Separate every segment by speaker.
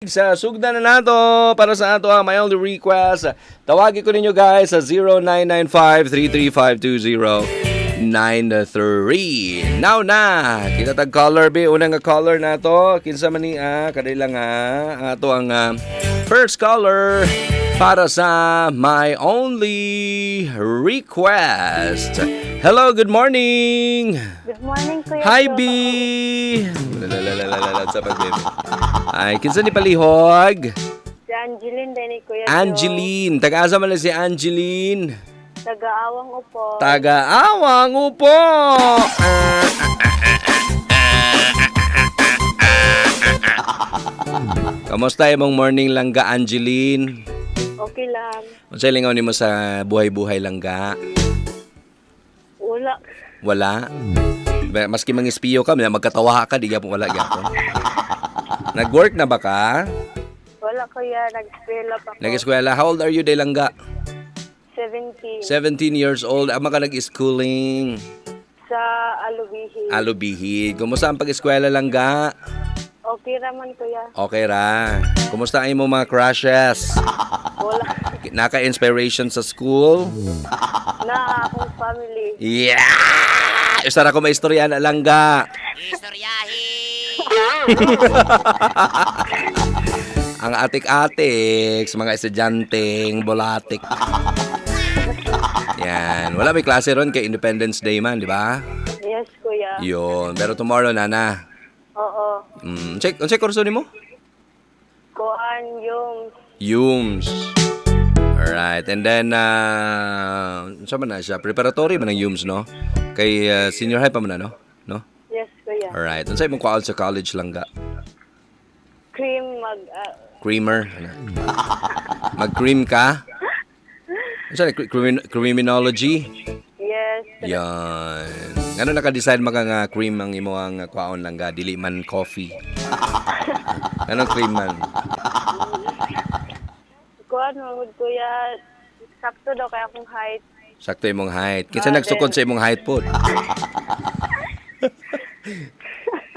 Speaker 1: Sa sugdan na nato para sa ato ang My Only Request. Tawagin ko ninyo, guys, sa 0995-335-2093. Now na, kita tag caller be. Unang nga caller nato. Kinsa man ni kadali lang ha. Ato ang first caller para sa My Only Request. Hello, good morning.
Speaker 2: Good morning, Kuya
Speaker 1: Hi,
Speaker 2: Joe.
Speaker 1: B! Lalalala sa pagbebe. Ay, kinsa ni palihog?
Speaker 2: Si Angeline din ni Kuya Joe.
Speaker 1: Angeline. Taga-asa man lang si Angeline?
Speaker 2: Taga-Awang Upo.
Speaker 1: Taga-Awang Upo! Kamusta imong morning, langga, Angeline?
Speaker 2: Okay lang.
Speaker 1: Unsay lingaw nimo sa buhay-buhay, langga?
Speaker 2: Wala.
Speaker 1: Wala? Maski mangispiyo ka, magkatawa ka, di gyapon wala gyapon. Nag-work na ba ka?
Speaker 2: Wala, Kuya. Nag-eskwela pa ko.
Speaker 1: Nag-eskwela. How old are you, day, langga?
Speaker 2: 17.
Speaker 1: 17 years old. Ama ka nag-schooling?
Speaker 2: Sa Alubihi.
Speaker 1: Alubihi. Kumusta ang pag-eskwela, langga?
Speaker 2: Okay raman, Kuya.
Speaker 1: Okay ra. Kumusta ang imong mga crushes?
Speaker 2: Wala.
Speaker 1: Naka-inspiration sa school?
Speaker 2: Na akong family.
Speaker 1: Yeah! Isa ra ko may istorya na, langga. Ang atik-atik sa mga estudyanteng bolatik. Yan. Wala may klase ron kay Independence Day man, di ba?
Speaker 2: Yes, Kuya.
Speaker 1: Yun. Pero tomorrow, nana.
Speaker 2: Oo.
Speaker 1: Check, unsay kurso nimo?
Speaker 2: Kuan yung
Speaker 1: UMS. Alright. And then, unsa man na siya? Preparatory man ang UMS, no? Kay senior high pa man na, no? No?
Speaker 2: Yes, Kuya.
Speaker 1: Alright. Unsa imong kwaon sa college, langga?
Speaker 2: Cream mag
Speaker 1: Creamer. Ano? Mag-cream ka? Unsa na criminology?
Speaker 2: Yes.
Speaker 1: Yan. Ngano naka-decide maka nga cream ang imong kwaon, langga, dili man coffee? Ano cream man?
Speaker 2: Kuan magud, Kuya. Sakto daw kaya akong height.
Speaker 1: Sakto imong height. Kinsa
Speaker 2: Ah,
Speaker 1: nagsukod sa imong height pod?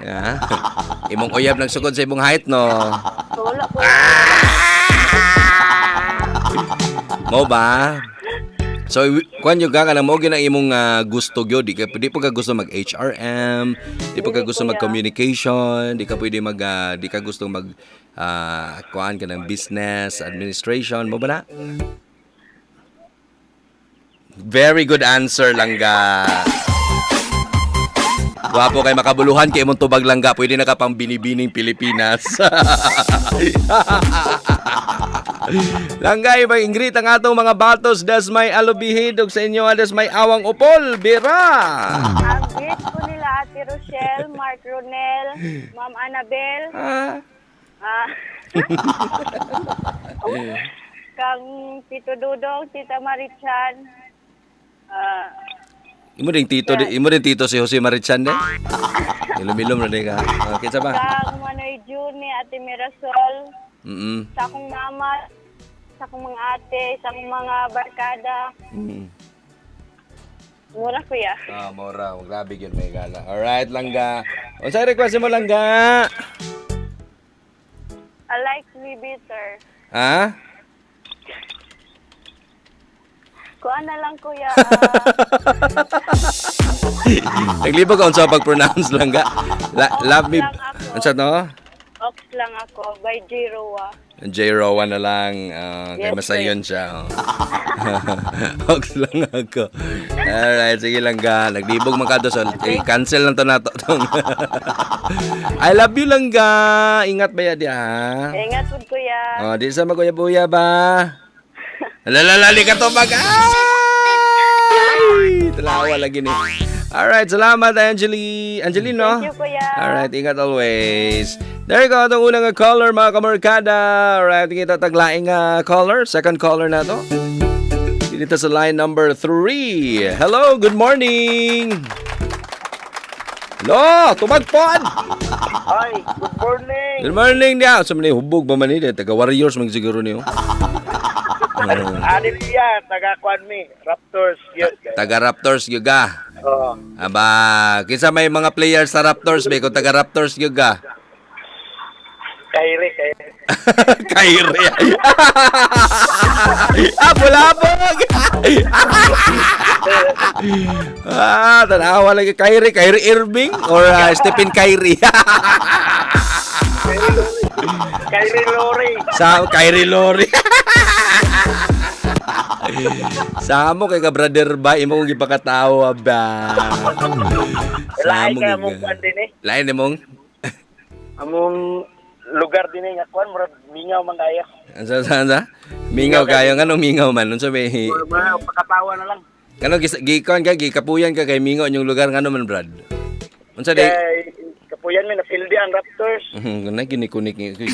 Speaker 1: Yeah. Imong uyab nagsukod sa imong height, no?
Speaker 2: Wala, Kuya.
Speaker 1: Mo ba? So kuan yo ka kanang mo gyud ang imong gusto gyud, di pa ka gusto mag HRM, di pa ka
Speaker 2: Dili,
Speaker 1: gusto
Speaker 2: Kuya.
Speaker 1: mag communication, di ka pwede mag di ka gusto mag kuan ka ng business administration mo ba na? Very good answer, langga. Gwapo kay makabuluhan kay imong tubag, langga, pwede na ka pang Binibining Pilipinas. Langga, ibang ingrit ang atong mga batos das may Alubihid ug sa inyo das may Awang Upol, Bira.
Speaker 2: Ang greet ko nila Ate Rochelle, Mark Ronel, Ma'am Annabel, ah, kang Tito Dudong, Tita Marichan,
Speaker 1: Imo din tito si Jose Marichan de. Ilom-ilom na din ka. Okay, kinsa ba?
Speaker 2: Kang Manoy Juni, Ate Mirasol, sa akong mama, sa akong mga ate, sa akong mga barkada. Mura, Kuya.
Speaker 1: Ah, mora, grabe gyud may gala. Alright, langga. Unsay request mo, langga?
Speaker 2: I like me bitter.
Speaker 1: Ha?
Speaker 2: Kuha na lang, Kuya.
Speaker 1: Naglibog ka unsa pag-pronounce, langga. Love me.
Speaker 2: Lang ako.
Speaker 1: Unsa to?
Speaker 2: Ox lang ako by J. Roa.
Speaker 1: J. Rowan na lang. Kay
Speaker 2: Yes,
Speaker 1: masayon siya. Oh. Ox lang ako. Alright, sige lang ga. Naglibog man ka do. So, eh, cancel lang to nato. I love you lang ga. Ingat ba ya di ha?
Speaker 2: Ingat po, Kuya.
Speaker 1: Oh, di sa maguya-buya ba? Lalalali ka to bag. Ay! Talawa lagi ni. Alright, salamat, Angeli. Angeline, no?
Speaker 2: Thank you, Kuya.
Speaker 1: Alright, ingat always. There you go, itong unang caller, mga kamorkada. Alright, kita taglaing caller. Second caller na to. Dito sa line number 3. Hello, good morning. Hello, tumagpod!
Speaker 3: Hi, good morning.
Speaker 1: Good morning niya. Sa mga hubog ba man ni taga Warriors mag siguro niyo.
Speaker 3: Ani niya, taga kwan mi, Raptors yun.
Speaker 1: Taga Raptors gyud ka.
Speaker 3: Oh,
Speaker 1: Aba, kinsa may mga players sa Raptors be kung taga Raptors gyud ka?
Speaker 3: Kyrie, Kyrie.
Speaker 1: Kyrie. Ah, bulabog. Ah, tanawa lagi Kyrie, Kyrie Irving or Stephen Kyrie.
Speaker 3: Kyrie Lowry.
Speaker 1: Sa Kyrie Lowry. Sa amo kay ka brother ba imo kong gipakatawa ba.
Speaker 3: Lahi
Speaker 1: Sa amo
Speaker 3: ka
Speaker 1: gid
Speaker 3: among
Speaker 1: ka.
Speaker 3: kuan din eh.
Speaker 1: Lain nimong.
Speaker 3: Among lugar din eh nga kuan murag mingaw man kayo.
Speaker 1: Ansa sa ansa? Mingaw kayo, nganong mingaw man? Unsa may
Speaker 3: Mga pakatawa na lang.
Speaker 1: Nganong gikon ka, gikapuyan ka kay mingaw inyong lugar, ngano man, Brad? Unsa di?
Speaker 3: Kay kapuyan mi na field ang Raptors.
Speaker 1: Na ginikunik ni ko.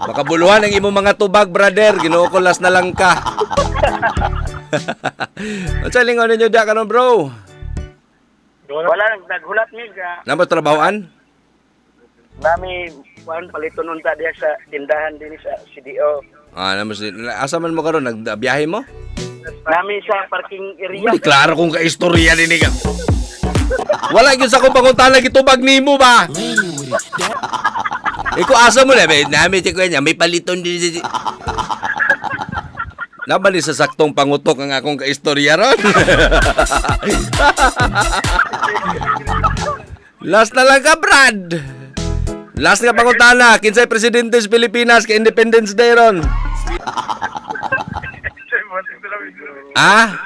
Speaker 1: Makabuluhan ang imong mga tubag, brother. Ginoo ko, last na lang ka. Unsa lingon ninyo da karon, bro?
Speaker 3: Wala naghulat mi ka.
Speaker 1: Namo trabahoan?
Speaker 3: Nami kuan paliton unta diha sa tindahan din sa CDO.
Speaker 1: Ah, namo si asa man mo karon, nagbiyahe mo?
Speaker 3: Nami sa parking area.
Speaker 1: Hindi klaro kung kaistorya nini ka. Wala gyud sa akong pangutana, gitubag nimo ba? Iko asa mo na, may nami ti niya, may paliton din si. Naman ni sa saktong pangutok ang akong kaistorya ron. Last na lang ka, Brad. Last nga pangutana, kinsay presidente sa Pilipinas kay Independence Day ron? Ah?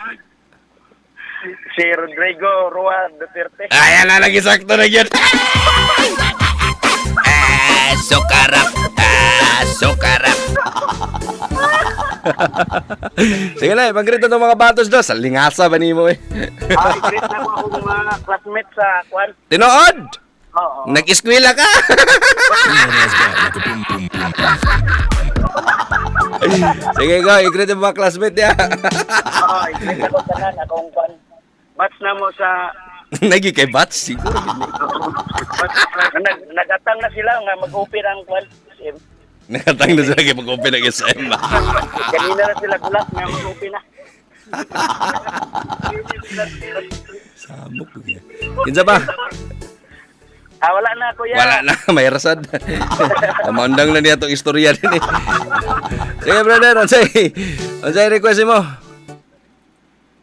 Speaker 3: Si Rodrigo Roa Duterte.
Speaker 1: Ayan na, lagi sakto na yun. Ah, sukarap. Ah, sukarap. Sige na, ipangrito ng mga batos do. Sa lingasa ba nimo eh?
Speaker 3: Ah, i-greet na ko akong mga classmates sa kuan.
Speaker 1: Tinood!
Speaker 3: Oo.
Speaker 1: Nag-eskwela ka! Sige go, i-greet yung mga classmate niya.
Speaker 3: Oo, i-greet ako tanan akong kuan. Batch na mo sa
Speaker 1: Nagi kay Bats, siguro.
Speaker 3: Nagatang na sila nga mag-open ang kuan. SM.
Speaker 1: Nakatang na sila kay mag-open ng SM.
Speaker 3: Ganina na sila gulat nga mag-open na.
Speaker 1: Samok. Kinsa ba?
Speaker 3: Ah, wala na, kuya.
Speaker 1: Wala na, may rasad. Amandang na niya itong istorya din eh. Sige brother, unsay request mo?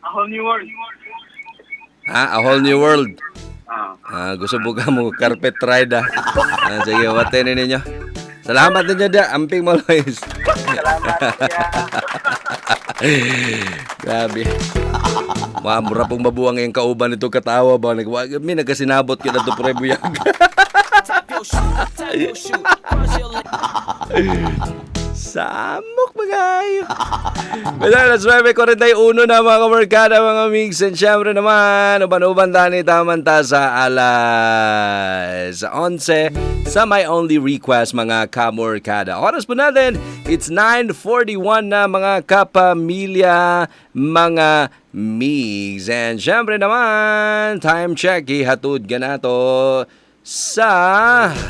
Speaker 3: A whole new world.
Speaker 1: Ha, a whole new world.
Speaker 3: Ah.
Speaker 1: Ah, gusto buka mo carpet ride ah. Ah, sige, wate ni ninyo. Salamat ninyo da, amping mo Lois.
Speaker 3: Salamat, kuya.
Speaker 1: Grabe. Wa mura pong mabuang yung kauban nito katawa ba nagwa mi nagkasinabot gyud ato pre buyag. Samok magayo. Basta alas 9:41 na, mga kabarkada, mga migs. And syempre naman, uban-uban tani taman ta sa alas 11 sa My Only Request, mga kamorkada. Oras po natin, it's 9:41 na, mga kapamilya, mga migs. And syempre naman, time check, ihatod ganato sa